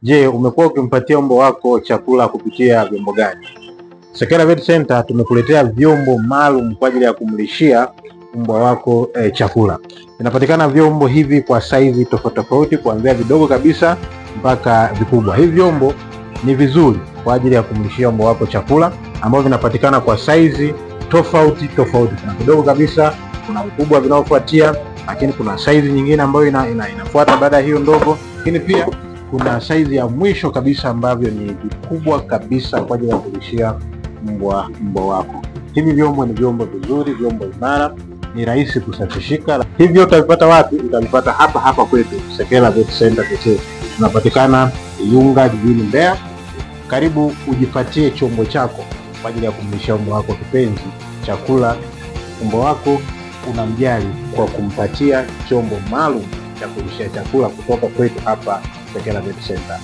Je, umekuwa ukimpatia mbwa wako chakula kupitia vyombo gani? Sekela Vet Center tumekuletea vyombo maalum kwa ajili ya kumlishia mbwa wako chakula. Vinapatikana vyombo hivi kwa saizi tofauti tofauti, kuanzia vidogo kabisa mpaka vikubwa. Hivi vyombo ni vizuri kwa ajili ya kumlishia mbwa wako chakula, ambavyo vinapatikana kwa saizi tofauti tofauti. Kuna vidogo kabisa, kuna vikubwa vinavyofuatia, lakini kuna saizi nyingine ambayo inafuata baada ya hiyo ndogo, lakini pia kuna saizi ya mwisho kabisa ambavyo ni vikubwa kabisa kwa ajili ya kulishia mbwa wako. Hivi vyombo ni vyombo vizuri, vyombo imara, ni rahisi kusafishika. Hivyo utavipata wapi? Utavipata hapa hapa kwetu Sekela Vet Center pekee. Tunapatikana Iyunga jijini Mbeya. Karibu ujipatie chombo chako kwa ajili ya kumlishia mbwa wako kipenzi chakula. Mbwa wako unamjali kwa kumpatia chombo maalum cha kulishia chakula kutoka kwetu hapa Sekela Vet Center.